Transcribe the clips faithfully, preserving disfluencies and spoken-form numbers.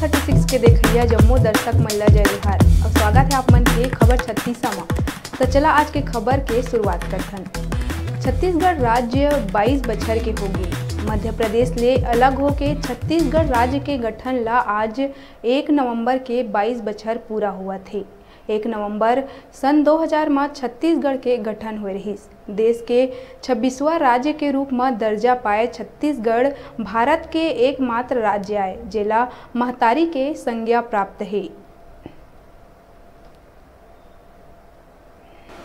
Thirty six के देखइया जम्मो दर्शक मन ला जय जोहार। अब स्वागत है आप मन के खबर छत्तीसा म। त चला आज के खबर के शुरुआत करथन। छत्तीसगढ़ राज्य बाईस बछर के होगे। मध्य प्रदेश ले अलग होके छत्तीसगढ़ राज्य के गठन ला आज एक नवंबर के बाईस बछर पूरा हुआ थे। एक नवंबर सन दो हज़ार म छत्तीसगढ़ के गठन होए रहिस। देश के छब्बीसवां राज्य के रूप म दर्जा पाए छत्तीसगढ़ भारत के एकमात्र राज्य आय, जेला महतारी के संज्ञा प्राप्त हे।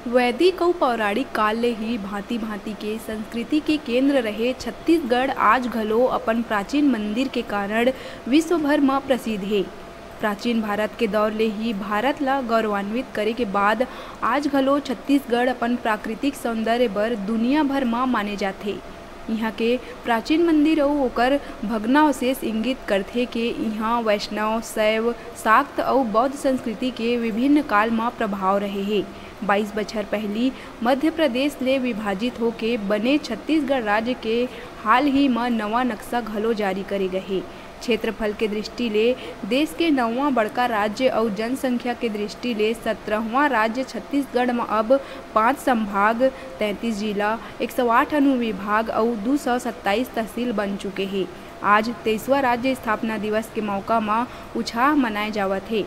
वैदिक अउ पौराणिक काल ले ही भांति-भांति के संस्कृति के केंद्र रहे छत्तीसगढ़ आज घलो अपन प्राचीन मंदिर के कारण विश्व भर म प्रसिद्ध हे। प्राचीन भारत के दौर ले ही भारत ला गौरवान्वित करे के बाद आज घलो छत्तीसगढ़ अपन प्राकृतिक सौंदर्य बर दुनिया भर म माने जाथे। इहाँ के प्राचीन मंदिर अउ ओकर भग्नावशेष इंगित करथे के इहाँ वैष्णव, शैव, शाक्त अउ बौद्ध संस्कृति के विभिन्न काल म प्रभाव रहे हे। बाईस बछर पहिली मध्य प्रदेश ले विभाजित होके बने छत्तीसगढ़ राज्य के हाल ही म नवा नक्शा घलो जारी करे गए हे। क्षेत्रफल के दृष्टि ले देश के नौवां बड़का राज्य अउ जनसंख्या के दृष्टि ले सत्रहवां राज्य छत्तीसगढ़ म अब पांच संभाग, तैंतीस जिला, एक सौ आठ अनुविभाग अउ दो सौ सत्ताईस तहसील बन चुके हे। आज तेईसवां राज्य स्थापना दिवस के मौका म उछाह मनाए जावत हे।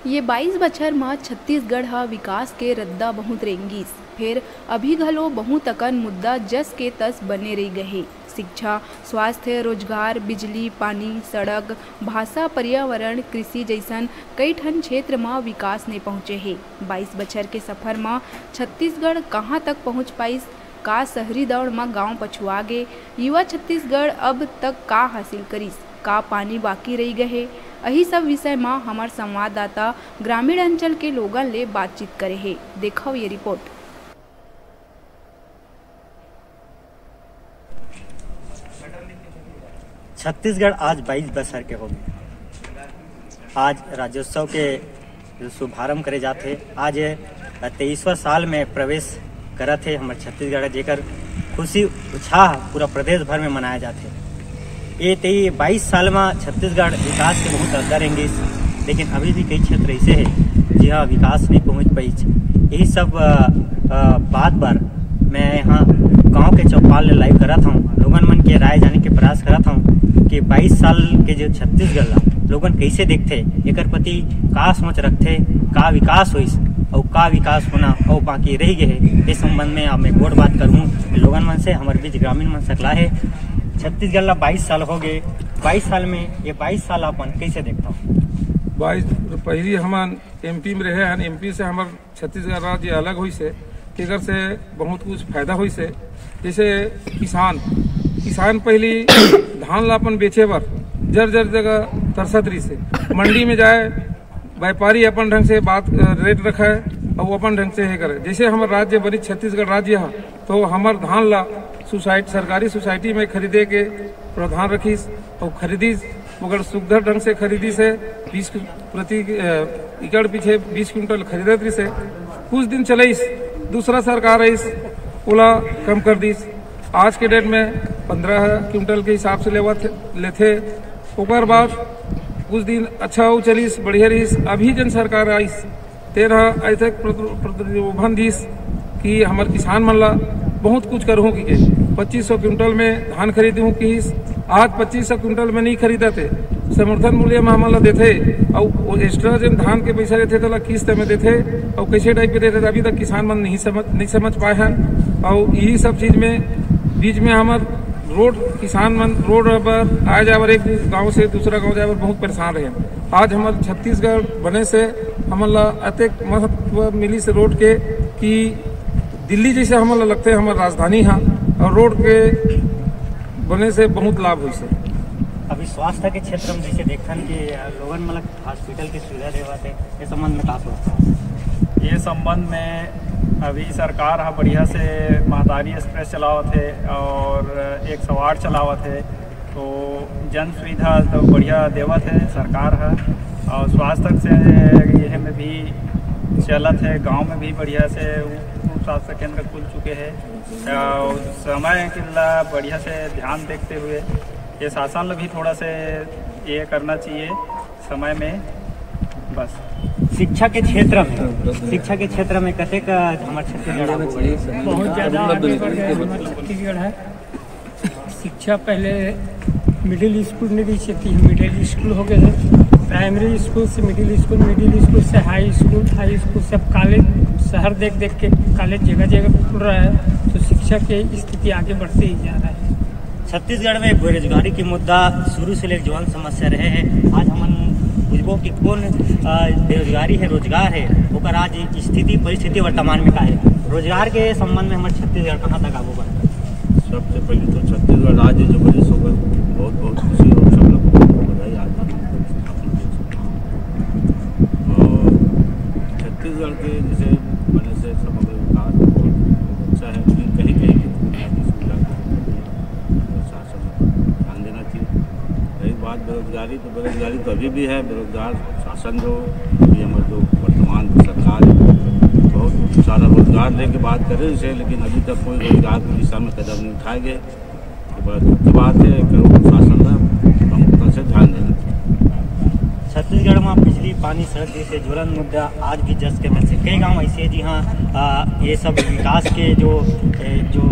ये बाईस बछर म छत्तीसगढ़ ह विकास के रद्दा बहुत रेंगिस, फेर अभी घलो बहुत अकन मुद्दा जस के तस बने रहि गए हे। शिक्षा, स्वास्थ्य, रोजगार, बिजली, पानी, सड़क, भाषा, पर्यावरण, कृषि जइसन कई ठन क्षेत्र म विकास नइ पहुंचे हे। बाईस बछर के सफर म छत्तीसगढ़ कहां तक पहुंच पाइस, का शहरी दौड़ म गांव पछुआ गे, युवा छत्तीसगढ़ अब तक का हासिल करिस, का पानी बाकी रहि गए हे, अही सब विषय म हमर संवाददाता ग्रामीण अंचल के लोगन ले बातचीत करे हे। देखव ये रिपोर्ट। छत्तीसगढ़ आज बाईस बछर के होगे। आज राज्योत्सव के जो शुभारंभ करे जात हे, आज तेईसवां साल में प्रवेश करत हे हमर छत्तीसगढ़, जेकर खुशी उछाह पूरा प्रदेश भर में मनाया जात हे। ये तेई बाईस साल में छत्तीसगढ़ विकास के बहुत रद्दा रेंगिस, लेकिन अभी भी कई क्षेत्र ऐसे हे जिहाँ विकास नहीं पहुँच पाइस। यही सब अ, अ, बात पर मैं यहाँ गांव के चौपाल ले लाइव करत हूँ, लोगन मन के राय जाने के प्रयास करत हूँ कि बाईस साल के जो छत्तीसगढ़ ला लोगन कैसे देखथे, एकर प्रति का सोच रखथे, का विकास होइस अउ का विकास होना अउ बाकी रह गए हे, इस संबंध में अब मैं गोठ बात करहूँ लोगन मन से। हमर बीच ग्रामीण मन सकला हे। छत्तीसगढ़ ला बाईस साल हो गए, बाईस साल में ये बाईस साल अपन कैसे देखता? बाईस, पहली हमन एमपी में रहे हन, एमपी से हमर छत्तीसगढ़ राज्य अलग होइस हे, तेकर से बहुत कुछ फायदा होइस हे। जैसे किसान, किसान पहली धान ला अपन बेचे बर जर जर जगह तरसत रहिस हे, मंडी में जाए, व्यापारी अपन ढंग से बात, अ, रेट रखे, अउ अपन ढंग से हे करे। जैसे हमर राज्य बनी छत्तीसगढ़ राज्य ह, तो हमर धान ला सोसाइटी, सरकारी सोसाइटी में खरीदे के प्रावधान रखिस अउ खरीदिस, मगर सुघर ढंग से खरीदिस हे, बीस प्रति, अ, एकड़ पीछे बीस क्विंटल खरीदत रहिस हे। कुछ दिन चलइस, दूसरा सरकार आइस, ओला कम कर दिस। आज के डेट में पंद्रह क्विंटल के हिसाब से लेवत, लेथे। ओकर बाद कुछ दिन अच्छा अउ चलिस, बढ़िया रहिस। अभी जन सरकार आइस, तेन ह ऐसे प्रति-, प्रतिलोभन दिस कि हमर किसान मन ला बहुत कुछ करहूँ कि के पच्चीस सौ क्विंटल में धान खरीदहूँ किहिस। आज पच्चीस सौ क्विंटल में नहीं खरीदत हे, समर्थन मूल्य में हमन ला देथे, अउ वो एक्स्ट्रा जन धान के पैसा लेथे, तेला किस्त में देथे, अउ कैसे टाइप के देथे, अभी तक किसान मन नहीं समझ, नहीं समझ पाए हन। अउ यही सब चीज में, बीच में हमर रोड, किसान मन रोड पर आए जाए बर, एक गांव से दूसरा गांव जाए बर बहुत परेशान रहे। आज हमर छत्तीसगढ़ बने से हमन ला अतेक महत्व मिलिस रोड के कि दिल्ली जैसे हमन ला लगथे हमर राजधानी हा, अउ रोड के बने से बहुत लाभ होइस हे। अभी स्वास्थ्य के क्षेत्र में जैसे देखथन कि लोगन मन ला हॉस्पिटल के सुविधा देवत हे, ये संबंध में का सोचता? ये संबंध में अभी सरकार ह बढ़िया से महतारी एक्सप्रेस चलावत हे और एक सौ आठ चलावत हे, तो जन सुविधा तो बढ़िया देवत हे सरकार ह। और स्वास्थ्य से ये में भी चलत हे, गांव में भी बढ़िया से उप स्वास्थ्य केंद्र खुल चुके हे। और समय के ला बढ़िया से ध्यान देखते हुए ये शासन ला भी थोड़ा से ये करना चाहिए, समय में बस। शिक्षा के क्षेत्र में, शिक्षा के क्षेत्र में कतेक हमर छत्तीसगढ़ आगू बढ़े? बहुत ज़्यादा आगे बढ़ गए हमारे छत्तीसगढ़ है। शिक्षा पहले मिडिल स्कूल में भी थी, मिडिल स्कूल हो गए, प्राइमरी स्कूल से मिडिल स्कूल, मिडिल स्कूल से हाई स्कूल, हाई स्कूल से अब कॉलेज, शहर देख देख के कॉलेज जगह जगह खुल रहा है, तो शिक्षा की स्थिति आगे बढ़ते ही जा रहा है। छत्तीसगढ़ में बेरोजगारी के मुद्दा शुरू से लेकर ज्वलन समस्या रहे हैं। आज हमन पूछबो कि कौन, अ, बेरोजगारी है, रोजगार है, ओकर आज स्थिति परिस्थिति वर्तमान में का है, रोजगार के संबंध में हमर छत्तीसगढ़ कहाँ तक आगू बढ़ रहा है? सबसे पहले तो छत्तीसगढ़ राज्य जो बने से ओकर बहुत बहुत खुशी और सब लोग को बधाई आज की स्थापना दिवस। और छत्तीसगढ़ के जैसे बने से समग्र विकास बहुत अच्छा है, लेकिन कहीं कहीं की सुविधा की कमी है, तो शासन को ध्यान देना चाहिए। रही बात बेरोजगारी, तो बेरोजगारी तो अभी भी है। बेरोजगार शासन जो, अभी हमारे जो वर्तमान सरकार है, बहुत सारा रोजगार लेके बात कर रहे हैं इसे, लेकिन अभी तक कोई रोजगार की दिशा में कदम नहीं उठाए गए। तो बड़ा दुख की बात है, करो शासन ला प्रमुखता से ध्यान देना चाहिए। छत्तीसगढ़ में बिजली, पानी, सड़क जैसे ज्वलन मुद्दा आज भी जस के तस हे। कई गांव ऐसे हैं जी हाँ, आ, ये सब विकास के जो, ए, जो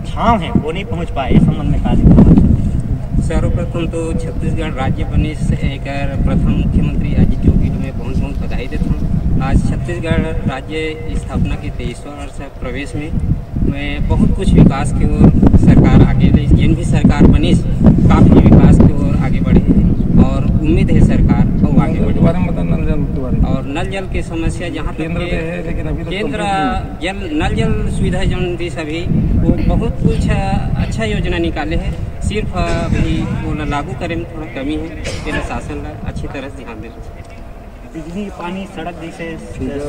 छांव है वो नहीं पहुंच पाए। इस संबंध में का देखो? सर्वप्रथम तो छत्तीसगढ़ राज्य बने से एकर प्रथम मुख्यमंत्री अजीत जोगी ल मैं बहुत बहुत बधाई देता हूँ। आज छत्तीसगढ़ राज्य स्थापना के तेईसवां वर्ष प्रवेश में, में बहुत कुछ विकास की ओर सरकार आगे ले, जिन भी सरकार बनिस काफी विकास की ओर आगे बढ़े हे और उम्मीद है सरकार अउ आगे बढ़े। दोबारा में बता, नल जल के बारे में। और नल जल की समस्या जहाँ तक केंद्र है, में है, लेकिन अभी तक केंद्र complete नहीं। जल, नल जल सुविधा जौन दिस अभी, वो बहुत कुछ अच्छा योजना निकाले हैं, सिर्फ अभी वो ला लागू करे में थोड़ा कमी है। केंद्र शासन ला अच्छी तरह से ध्यान देना चाहिए। बिजली, पानी, सड़क जैसे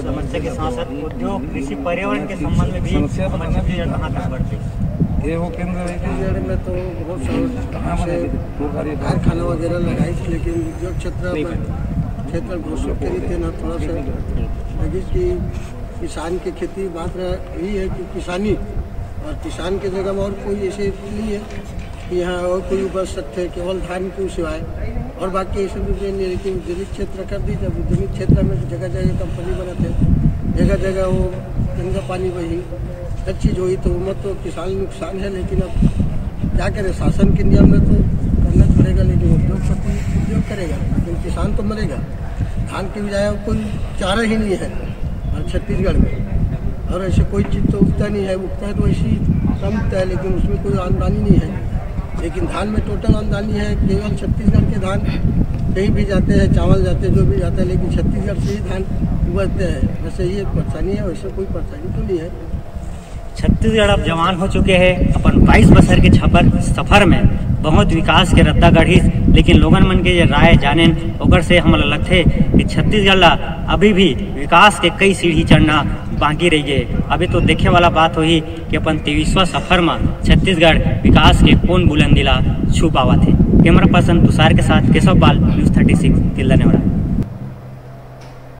समस्या के साथ साथ उद्योग, कृषि, पर्यावरण के संबंध में भी समस्या तो हमर बना छत्तीसगढ़ कहाँ तक बढ़ गई? ये वो केंद्र है कि छत्तीसगढ़ में तो बहुत सारे कहाँ बने? जैसे दो गाड़ी कारखाना वगैरह लगाई थी, लेकिन उद्योग क्षेत्र में, क्षेत्र घोषित करी थे ना, थोड़ा सा लगी कि किसान की खेती मात्र यही है कि किसानी, और किसान के जगह में और कोई ऐसे नहीं है कि यहाँ और कोई उपज सकते हैं, केवल धान के सिवाय। और बाकी ऐसे भी नहीं है, लेकिन उद्यमी क्षेत्र कर दी। जब उद्यमी क्षेत्र में जगह जगह कंपनी बनाते हैं, जगह जगह वो गंगा पानी वही हर चीज़ हुई, तो वो मत तो किसान नुकसान है, लेकिन अब क्या करें, शासन के नियम में तो करना पड़ेगा, लेकिन उद्योगपति उद्योग करेगा, लेकिन किसान तो मरेगा। धान के बजाय और कोई चारा ही नहीं है और छत्तीसगढ़ में, और ऐसे कोई चीज़ तो उगता नहीं है, उगता है तो वैसे ही कम उगता है, लेकिन उसमें कोई आमदनी नहीं है। लेकिन धान में टोटल आमदनी है, केवल छत्तीसगढ़ के धान कहीं भी जाते हैं, चावल जाते हैं, जो भी जाता है, लेकिन छत्तीसगढ़ से ही धान उगते हैं। बस यही एक परेशानी है, वैसे कोई परेशानी तो नहीं है। छत्तीसगढ़ अब जवान हो चुके हैं, अपन बाईस बछर के छबर सफर में बहुत विकास के रद्दा गढ़िस, लेकिन लोगन मन के जे राय जानेन, ओकर से हमला लगथे कि छत्तीसगढ़ ला अभी भी विकास के कई सीढ़ी चढ़ना बाकी रह गए। अभी तो देखे वाला बात होही कि अपन तेईसवां सफर में छत्तीसगढ़ विकास के कौन बुलंदी ला छू पावत हे। कैमरा पर्सन तुषार के साथ Keshav Pal, news thirty six, Tilda Neora.